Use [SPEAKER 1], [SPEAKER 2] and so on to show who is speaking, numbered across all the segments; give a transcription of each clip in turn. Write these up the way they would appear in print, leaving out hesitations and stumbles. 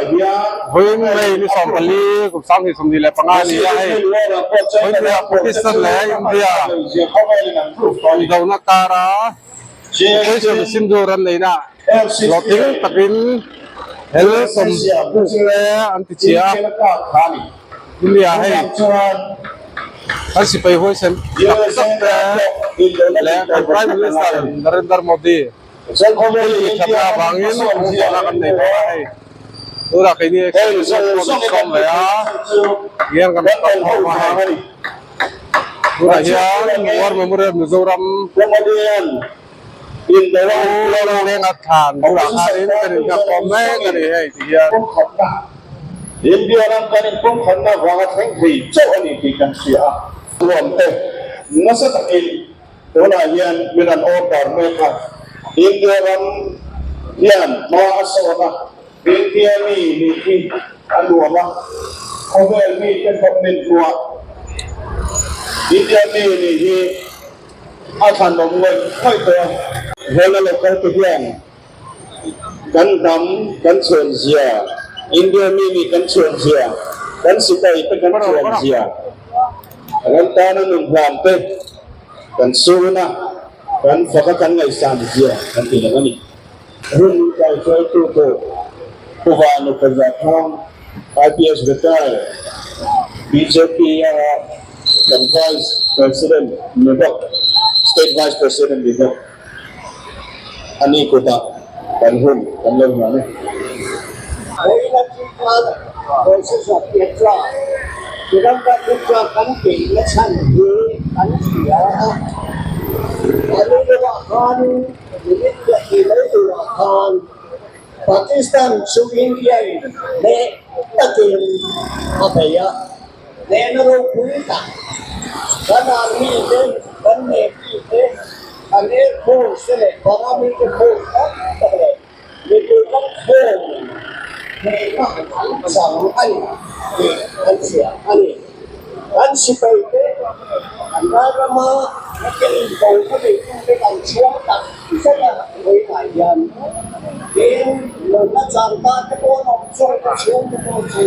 [SPEAKER 1] Vawiin May ni 14 kum 2025 a ni a hei. Vawiin Pakistan leh India indona kara Operation Sindoor an neihna hlawhtling takin hel sawm te an ti chhia a. India hei kan sipai huaisen tak tak te leh kan Prime Minister Narendra Modi Hei thatna avangin kawngzawhna kan nei dawn a hei. Tunah keini kan sawm ve a, hian kan kal khawm a hei. Tunah hian War Memorial Mizoram Lenga thlan bulah khanin kan inghak khawm mek a ni hei ti hian.
[SPEAKER 2] India ram kan inpumkhatna vanga thleng thei chauh a ni tih kan hria a. Tuamte nasa takin Tunah hian min an order mek a, India ram hian hma a sawn a, India mi nih hi a nuam a, khawvel mite pawh min hmuh a, India mi nih hi a thlanawm ngawih ngawih tawh a. Hela lo kal te hian kan hnam kan chhuan zia, India mi nih kan chhuan zia, kan sipai te kan chuan zia, ram tana nun hlan te kan sun a, kan fak a kan ngaihsan zia kan ti lo a ni. Hun kaihruaitu tur Pu Vanu Pazathang, IPS Retire, bjp a kan Vice President ni bawk, State Vice President ni bawk. A ni kutah kan hun kan lo hlan e.
[SPEAKER 3] Vawiina thilkal Professor Petra Tiranga Petra kan beihna chhan hi kan hria a, a ni deuhah khan minute pahnih mai turah khan Pakistan chu India in hneh takin a bei a, hnehna ropui tak kan army te, kan navy te, kan air force te leh paramilitary force tam tak leh mipui kan khawm hnehna an chang a ni tih kan hria a ni. Kan sipai te, kan ralrama inbo ka beitute kan chhuang tak zet a vawiinah hian tin nunna chang ta te pawh an awm chuan ka chhungte pawh chu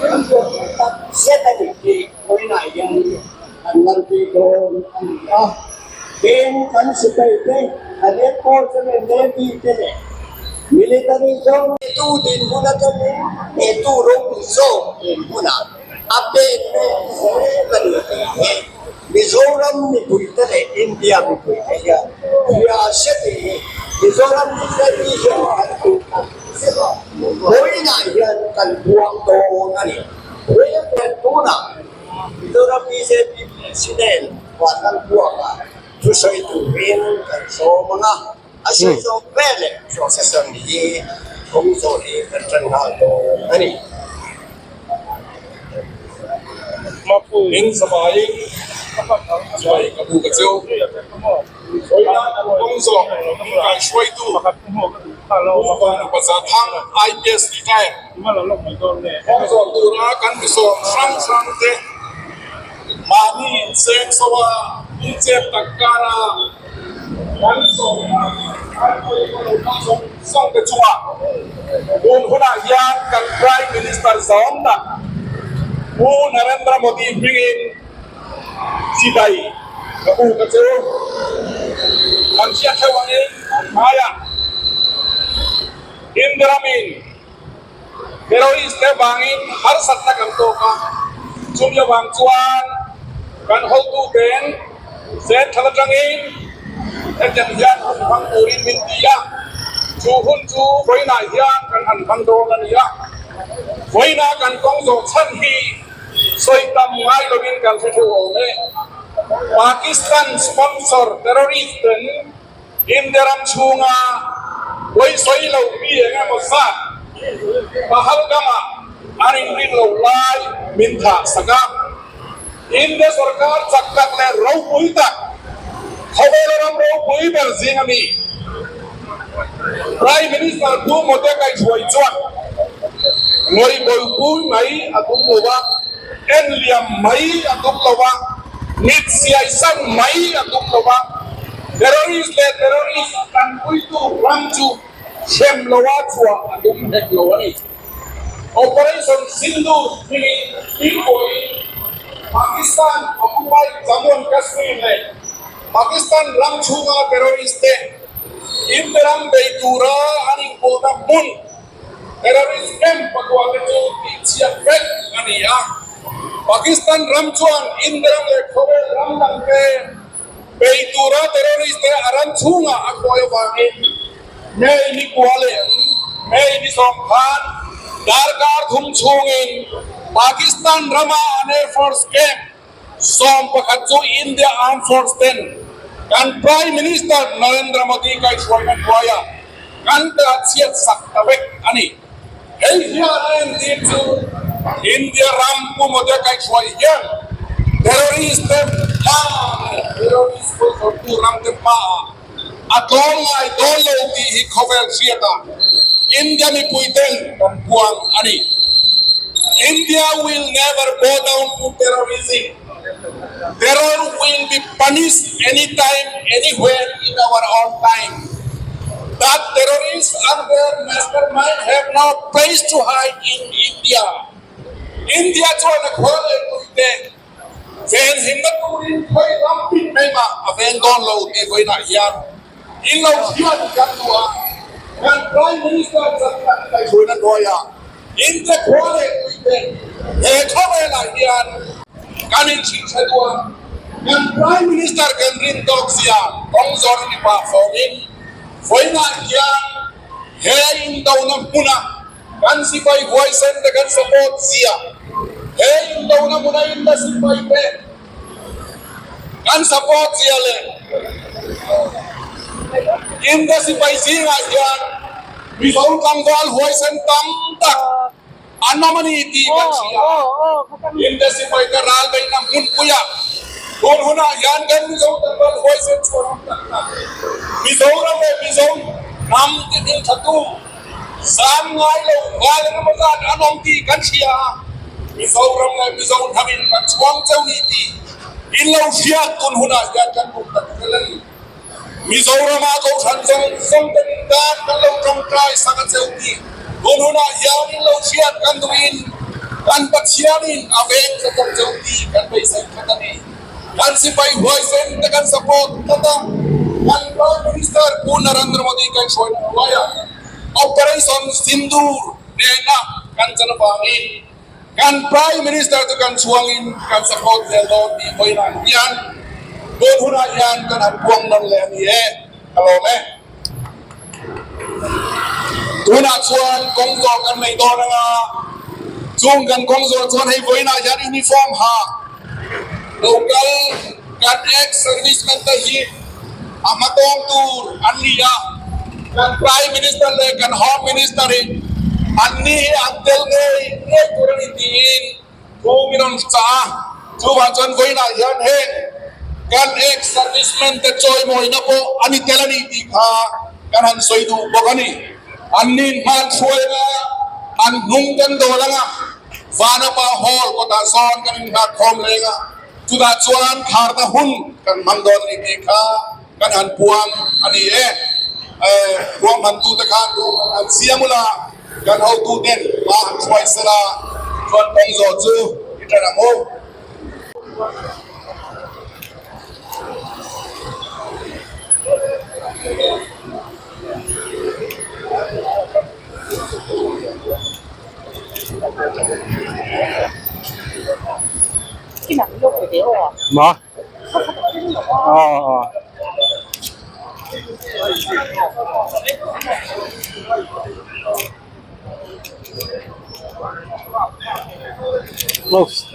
[SPEAKER 3] an tuarpui tak zet a ni tih vawiinah hian kan lantir dawn a ni a. Tin, kan sipai te, kan airport te leh navy te leh military zawng tu dinhmun atangin he tu ropui zawk dinhmunah A pen mek zel a ni tih hi Mizoram mipuite leh India mipuite hian hria se tih hi Mizoram BJP hian kan duh tak zet a, vawiinah hian kan buang dawn a ni. Vawiin hian tunah Mizoram BJP President Vanlalbuanga thusawi turin kan sawm ang a, a sawi zawk veleh procession hi kawng zawh hi kan tan nghal dawn a ni.
[SPEAKER 4] In zavaiin chuai ka bu ka cheu. Kawng zawh kai hruaitu Pu Vanupa Zathang IPS retired kawng zawh tura kan misawm hrang hrang te mahni inseng so a inchep tak kara Kan sawmna kan pawimawh lohna zawng zawng te chungah tun hunah hian kan Prime Minister zawm tak Pu Narendra Modi hmingin chibai ka bu ka che u. Kan hriat theuh angin hmaiah India ramin terrorist te vangin harsatna kan tawk a, chumi avang chuan kan hotuten central atangin hetiang hian hun hmang turin min ti a, chu hun chu vawiinah hian kan han hmang dawn a ni a, vawiina kan kawng zawh chhan hi sawi tam ngai lovin kan hre theuh awm e. Pakistan sponsor terrorist ten India ram chhunga pawisawi lo mi eng emaw zat Pahalgam-ah an inrin lo lai min thah sak a. India sorkar chak tak leh ropui tak, khawvela ram ropui ber zing a ni. Prime Minister Pu Modi kaihhruai chuan ngawihbawipui mai a tum lo a, enliam mai a tum lo a, mit siai san mai a tum lo a, terrorist leh terrorist tanpuitu ram chu hrem loa chhuah a tum hek lo a ni. Operation Sindoor hmingin Pilbuaiin Pakistan occupied Jammu and Kashmir leh Pakistan ram chhunga terrorist te India ram bei tura an inkulhna hmun terrorist camp pakua te chu tihchhiat vek a ni a. Pakistan ram chuan India ram leh khawvel ram dang te bei tura terrorist te a ram chhungah a khawi avangin May ni kua leh May ni sawm khan darkar thum chhungin Pakistan rama an Air Force camp 11 chu India Armed Force ten kan Prime Minister Narendra Modi kaihhruaina hnuaiah kan tah chhiat sak ta vek a ni. Hei hian a entir chu India ram Pu Modi kaihhruai hian terrorist te hma leh terrorist pawihsawrtu ram te hmaah a tlawm ngai dawn lo tih hi khawvel hriatah India mipui ten kan puang a ni. India will never bow down to terrorism. Terror will be punished anytime, anywhere in our own time. That terrorists and their mastermind have no place to hide in India. India chuan a khual leh puite ven himna turin khawi ram bik mai mah a ven dawn lo tih vawiinah hian in lo hriat kan duh a, kan Prime Minister chan kan kaihhruaina hnuaiah India khua leh tuite he khawvelah hian kan inchhinchhe duh a, kan Prime Minister kan rin tawk zia kawng zawr ni pah fawmin vawiinah hian he indona hmuna kan sipai huaisen te kan support zia he indona hmuna inla sipai te kan support zia leh India sipai zingah hian Mizo tlangval huaisen tam tak an awm a ni tih kan hria a. India sipai te ral beihna hmunpuia tun hunah hian kan Mizo tlangval huaisen chhuan awm tak tak Mizoram leh Mizo hnam ti hming thatu Zan ngai lo val emaw zat an awm tih kan hria a, Mizoram leh Mizo hnamin kan chhuang cheu ni tih in lo hriat tun hunah hian kan duh tak zel a ni. Mizorama Kohhran zawng zawng ten tan kan lo tawngtai sak a cheu tih tun hunah hian in lo hriat kan duhin kan Pathianin a veng tha tak cheu tih kan beisei that a ni. Kan sipai huaisen te kan support tlat a, kan Prime Minister Pu Narendra Modi kaihhruaina hnuaiah Operation Sindoor nena kan chan avangin kan Prime Minister chu kan chhuangin kan support zel dawn tih vawiinah hian tun hunah hian kan han buang nawn leh a ni e, ka lawm e. Tunah chuan kawng zawh kan nei dawn anga chung kan kawng zawh chuan hei vawiinah hian uniform ha local kan ex servicemen te hi a hmatawng tur an ni a, kan Prime Minister leh kan Home Minister in an ni hi an tel ngei ngei tur a ni tiin thu min rawn chah a, chuvang chuan vawiinah hian heng kan ex servicemen te chawimawina pawh a ni tel a ni tih kha kan han sawi duh bawk a ni. An nin hman hruaina an hnung kan dawl anga Vanapa Hall kawtah sawn kan innghat khawm leng a, chutah chuan kharna hun kan hmang dawn a ni tih kha kan han puang a ni e. Ruahmantute khan ruahman an siam ula, kan hotuten hma han hruai sela chuan kawng zawh chu i ṭan ang u.
[SPEAKER 1] Ma aw aw Close.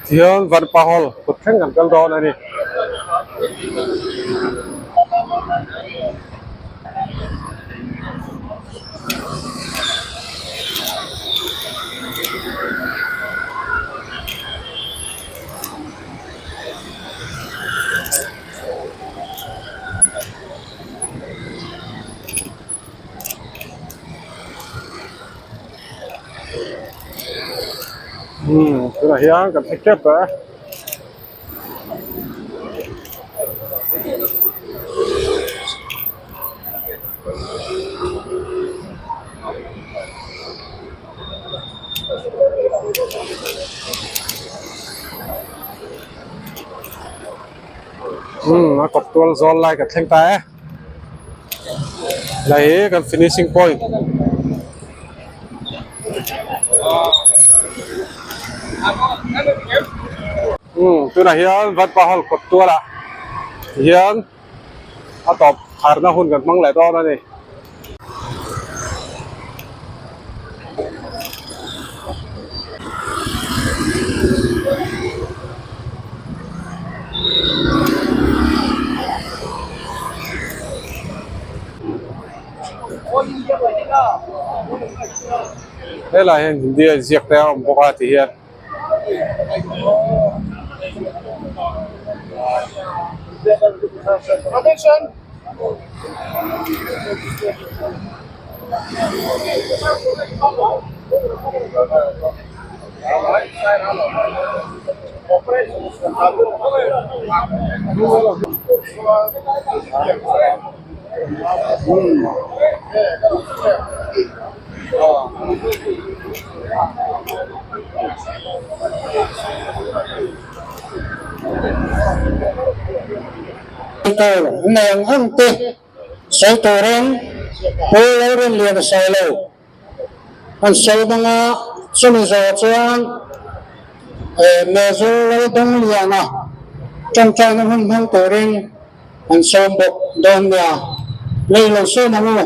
[SPEAKER 1] Tihian Vanpa Hall kut thleng kan kal dawn a ni. Umm tunah hian kan hre tep a. Umm a kawt tual zawl lai kan thleng ta e. Lai hi kan finishing point. Umm tunah hian Vanpa Hall kawt tualah hian a tawp kharna hun kan hmang leh dawn a ni. Helai hian Hindi a inziak te a awm bawk a ti hian.
[SPEAKER 3] Tur nei ang ang te sawi turin Pu Lalrinliana sawi lo an sawi bang a, chumi zawh chuan Major Laldongliana tawngtaina hun hmang turin an sawm bawk dawn nia, lei lo sawm ang u.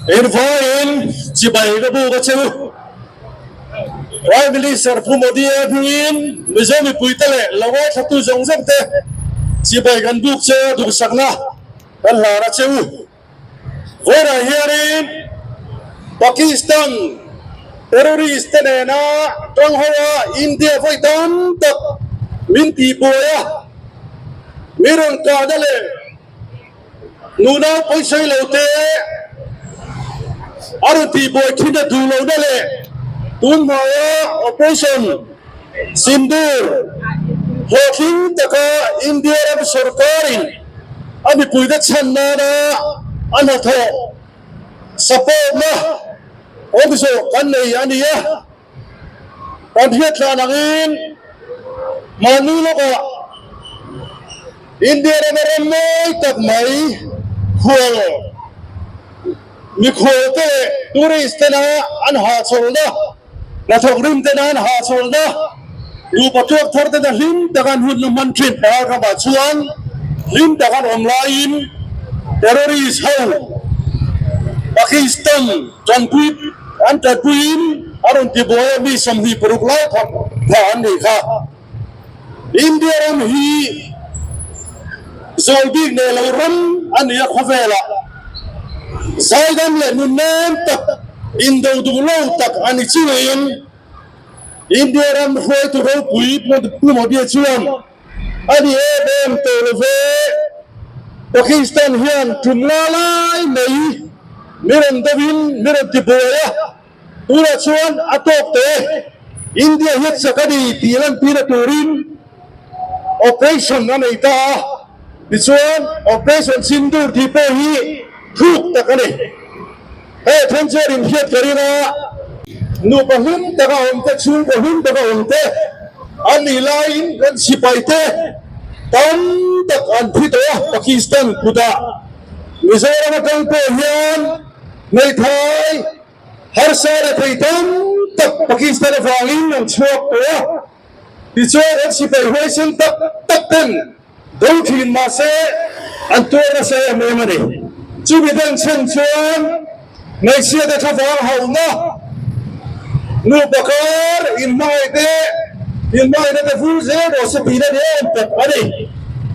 [SPEAKER 2] Engvaiin chibai ka buk a che u. Prime Minister Pu Modi-a hmingin Mizo mipuite leh lo ngaithlatu zawng zawng te chibai kan buk che a duhsakna kan hlan a che u. Vawiinah hianin Pakistan terrorist te nena tang ho a India vawi tam tak min tihbuai a, mi rawn kahna leh nunau pawisai lo te a rawn tihbuai thin a duh lohna leh tun hmaia Operation Sindoor hlawhtling taka India ram sorkarin a mipuite chhan nana a hnathawh support na awm zawh kan nei a ni a. Kan hriatlan angin mahni lawkah India rama ram mawi tak mai khual mikhual te leh tourist tena an hahchawlhna, hnathawk rim tena an hahchawlhna, nupa tuak thar tena hlim taka an hunna hman thin Bharat ramah chuan hlim taka an awm laiin terrorist ho Pakistan tanpui An tanpuiin a rawn ti buai a, mi 26 lai thawk thah an nih kha. India ram hi zawl bik nei lo ram a ni a, khawvelah zaidam leh nunnem tak, indo duh lo tak a ni chungin India ram hruaitu ropui Pu Modi chuan A ni em em tawh lo ve. Pakistan hian tum la lai mai mi rawn deuhin mi rawn ti buai a, tunah chuan a tawk teh e. India hian chak a ni tih lantirna turin operation a nei ta a, tichuan Operation Sindoor tih pawh hi thuk tak a ni. Hei then chuan inhriat ka ring a, nupa hlim taka awm te, chhungkaw hlim taka awm te an nih laiin kan sipai te tam tak an thi tawh a, Pakistan kutah Mizoram atang pawh hian. Hmeithai harsa leh thei tam tak Pakistan avangin an chhuak tawh a, tichuan an sipai huaisen tak tak ten do thin mahse an tuar nasa em em a ni. Chumi den chhan chuan hmeichhiate thlavang hauhna, nupa kar inhmangaih te, inhmangaihna te vul zel rawh se tihna ni em tak a ni.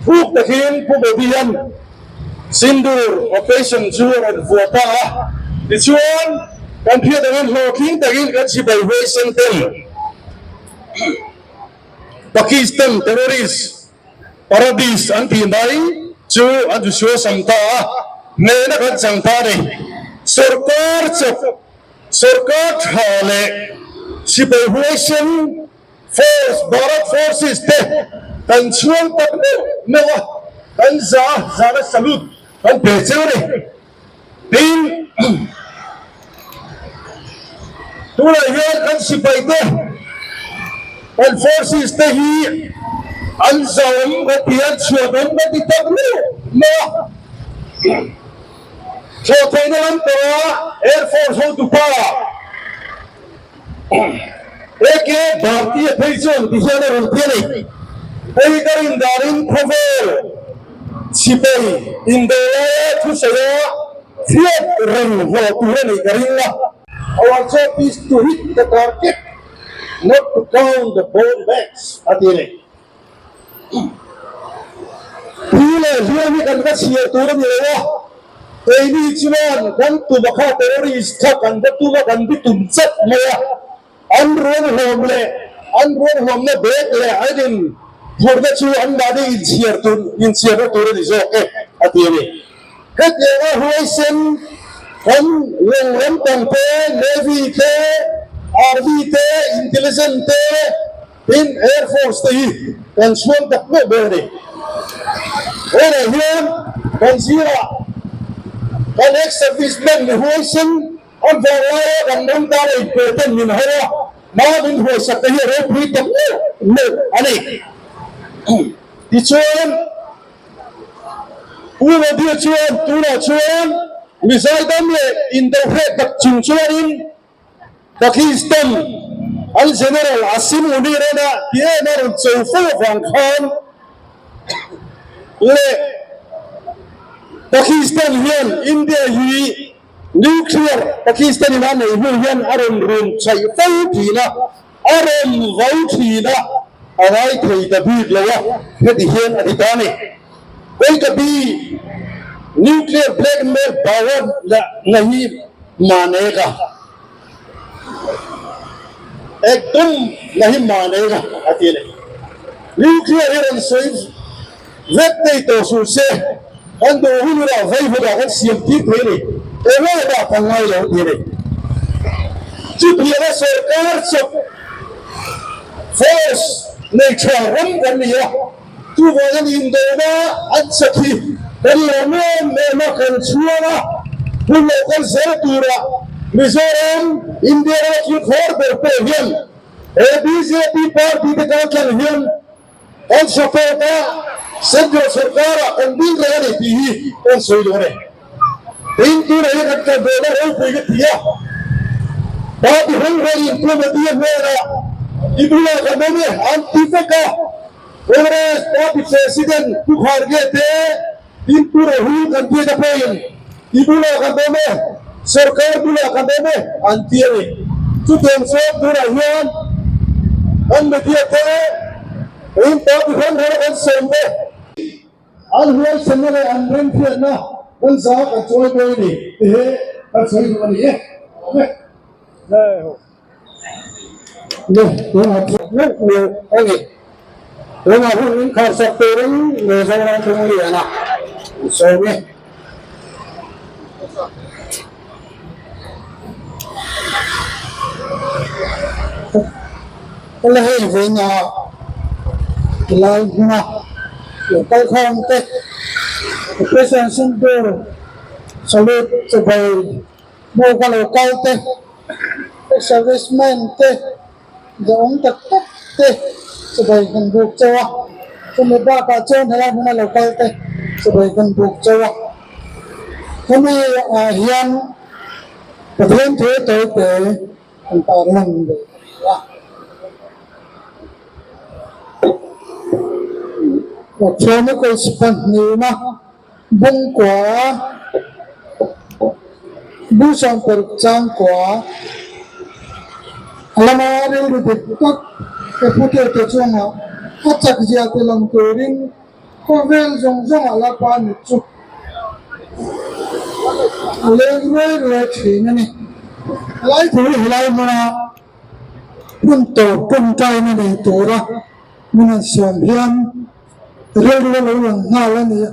[SPEAKER 2] Thuk takin Pu Modi-a'n Sindoor operation chu a rawn vuah ta a, tichuan kan hriat angin hlawhtling takin kan chibai huaisen ten Pakistan terrorist paradis an tih mai chu an zu suasam ta a, hnehna kan chang ta a ni. Sorkar chawp, sorkar tha leh sipai huaisen Force, Bharat Forces te kan chhuang tak meuh meuh a, kan za zana salute kan pe cheu a ni. Tin, tunah hian kan sipai te, kan forces te hi an zawm kan ti, an chhuanawm kan ti tak meuh meuh a. Thlawhtheihna lampanga Air Force hotupa, AK Bharti a phei chuan ti hian a rawn ti a ni. Hei ka rin danin khawvel sipai indo laia thusawi a hriat reng hlawh tur a nih ka ring a. Our job is to hit the target, not to count the bomb bags, a ti a ni. Thi leh hliam hi kan va chhiar tur a ni lo a, keini chuan kan tuma kha terrorist kha kan va tum a, kan bi tum chat mai a, an ruang hlawm leh an ruang hlawmna bag leh an in phurhna chu anmahni inchhiar tur inchhiarna tur a ni zawk e a ti a ni. Hetianga huaisen kan lawng lampang te, Navy te, Army te, Intelligence te, Tin, Air Force te hi kan chhuang tak meuh ber a ni. Tunah hian kan zirah kan ex-servicemen mi huaisen an vang laia kan ram tana inpe ten min ho a, hma min huaisak te hi a ropui tak meuh meuh a ni. Tichuan, Pu Modi chuan tunah chuan mi zaidam leh indohreh tak chung chuanin Pakistan an General Asim Munir ena ti em a rawn cho fo avang khan leh Pakistan hian India hi nuclear Pakistan in a nei hnu hian a rawn run chhaih fo thin a, a rawn vau thin a, a ngai thei ta bik lo a, heti hian a ti ta a ni. Kawikabi nuclear blackmail power nahi manega ekdum nahi manega a ti a ni. Nuclear hi rawn sawi vek nei tawh suh se, kan duh hun hunah vei hunah kan siam tir thei a ni, engah mah kan ngai lo a ti a ni. Chutianga sorkar chawp force nei tha ram kan ni a. Chuvangin indona an chak hi kan lo em em a, kan chhuang a, hun lo kal zel tura Mizoram, India rama thil khawr ber pawh hian he bjp party te kaltlang hian kan support a, Central sorkar-ah kan ding reng a ni tih hi kan sawi duh a ni. Tin, tunah hian kan kalbawlna ropui ka ti a, party hrang hrangin Pu Modi-a hnenah i bulah kan awm e an ti vek a. Congress Party President Pu Kharge te tin Pu Rahul Gandhi te pawhin i bulah kan awm e, sorkar bulah kan awm e an ti a ni. Chutiang chuan tunah hian kan media te in party hrang hranga kan sawm te, an huaisenna leh an remhriatna kan zah kan chawi dawn a ni ti hi kan sawi duh a ni e. Awm e. Tunah hun min kharsak turin Mizoram Lungliana an sawm e. Kala hei vawiina tilai hmuna lo kal khawm te Operation Sindoor Salute chibai Hmuh ka lo kal te, ex-servicemen te, duhawm tak tak te chibai kan buk chauh a, chumi bakah chuan helai hmuna lo kal te chibai kan buk chauh a. Hemi ah hian.
[SPEAKER 5] Pathian thu tawite kan tarlan ve a ni a. Pathian a kawlhsipa hnihna bungkua bu 16 changkua a lama rilru dik tak ka putute chungah a chakzia ti lang turin Khawvel zawng zawng ah Lalpa mit chu a leng ruai ruai thin a ni. Helai thu hi helai hmuna hun tawp tawngtaina nei tura min han siam hian rilru a lo lang nghal a ni a.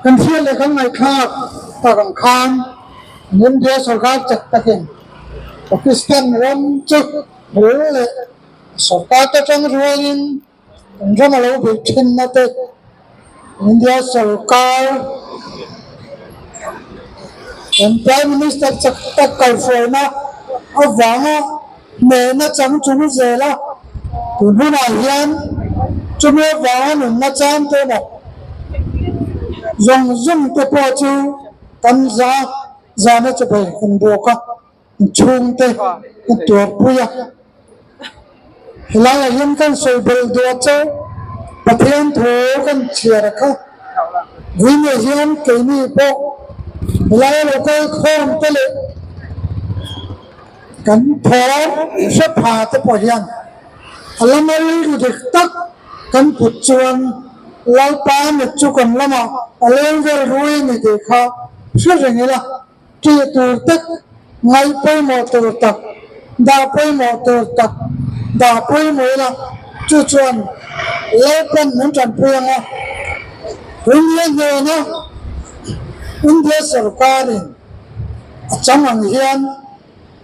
[SPEAKER 5] Kan hriat leh kan ngaihthlak tak ang khan India sorkar chak takin Pakistan ram chu hul leh sorkar te tang rualin Kan ram a lo beih thinna te India sorkar kan Prime Minister chak tak kalhruaina avanga hnehna chang chung zel a, tun hunah hian chumi avanga nunna chang te emaw zawng zawng te pawh chu kan za zana chabai kan bawk a. Chhungte a tuarpui a, helaiah hian kan sawi belh duah chauh Pathian thu kan chhiar a kha. Vawiinah hian keini pawh helaia lo kal khawm te leh kan thawm hre pha te pawh hian a lama rilru dik tak kan put chuan Lalpa mit chu kan lamah a leng vel rui a ni tih kha hre reng ila. Tih tur tak, ngaih pawimawh tur tak, dah pawimawh tur tak dah pawimawh ila, chu chuan Lalpan min tanpui ang a. India hnena India sorkarin a chang ang hian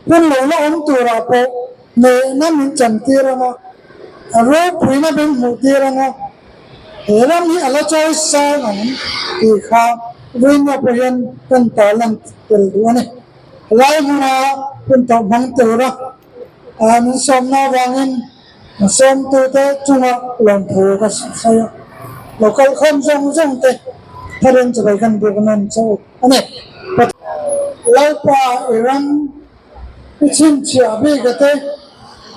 [SPEAKER 5] hun lo la awm turah pawh hnehna min chantir ang a, a ropuina min hmuhtir ang a. He ram hi a la chawi sang ang tih kha vawiin pawh hian kan tarlan tel duh a ni. Helai hmuna hun tawh hmang tura min sawmna avangin sawmtute chunga lawmthu ka sawi a, local khawm zawng zawng te tharin chibai kan buk nawn che u a ni. Lalpa i ram I chhinchhiah bik a te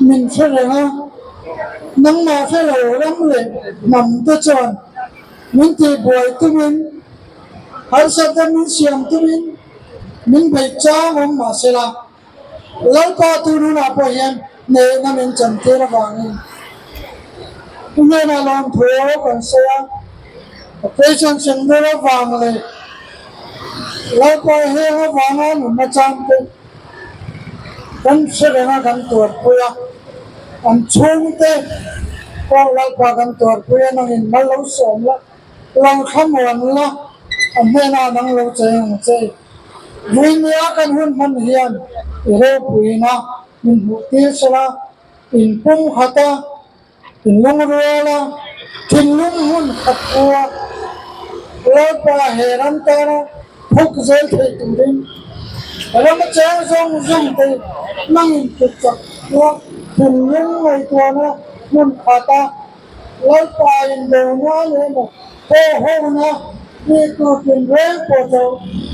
[SPEAKER 5] min hre reng a, nangmah hre lo ram leh hnam te chuan min tihbuai tumin, harsatna min siam tumin min beih chang awm mah sela, Lalpa tun hunah pawh hian hnehna min chantir avangin i hnenah lawmthu kan sawi a, Operation Sindoor avang leh Lalpa heng avanga nunna changte kan hre reng a, kan tuarpui a, an chhungte pawh Lalpa kan tuarpui a, nangin mal lo sawm la, lo thlamuan la, a hnenah nang lo cheng ang che. Vawinia kan hun hman hian i ropuina min hmuh tir sela, in pumkhat a, Thinlung ruala thinlung hmun khat pua Lalpa he ram tana phuk zel theih turin ram a cheng zawng zawng te nangin kut chak pua thinlung ngaihtuahna hmun khata Lalpa indona leh emaw haw hona mi tur tinreng pawh chu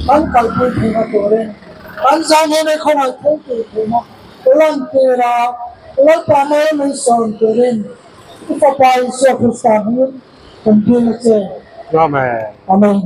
[SPEAKER 5] kan kalpui theihna turin kan zan hian ei khawngaih thei tih theihna Lantira Lalpa mai min sawn turin i Fapa Isua Krista hmingin kan dil a che.
[SPEAKER 1] Amen.
[SPEAKER 5] Amen.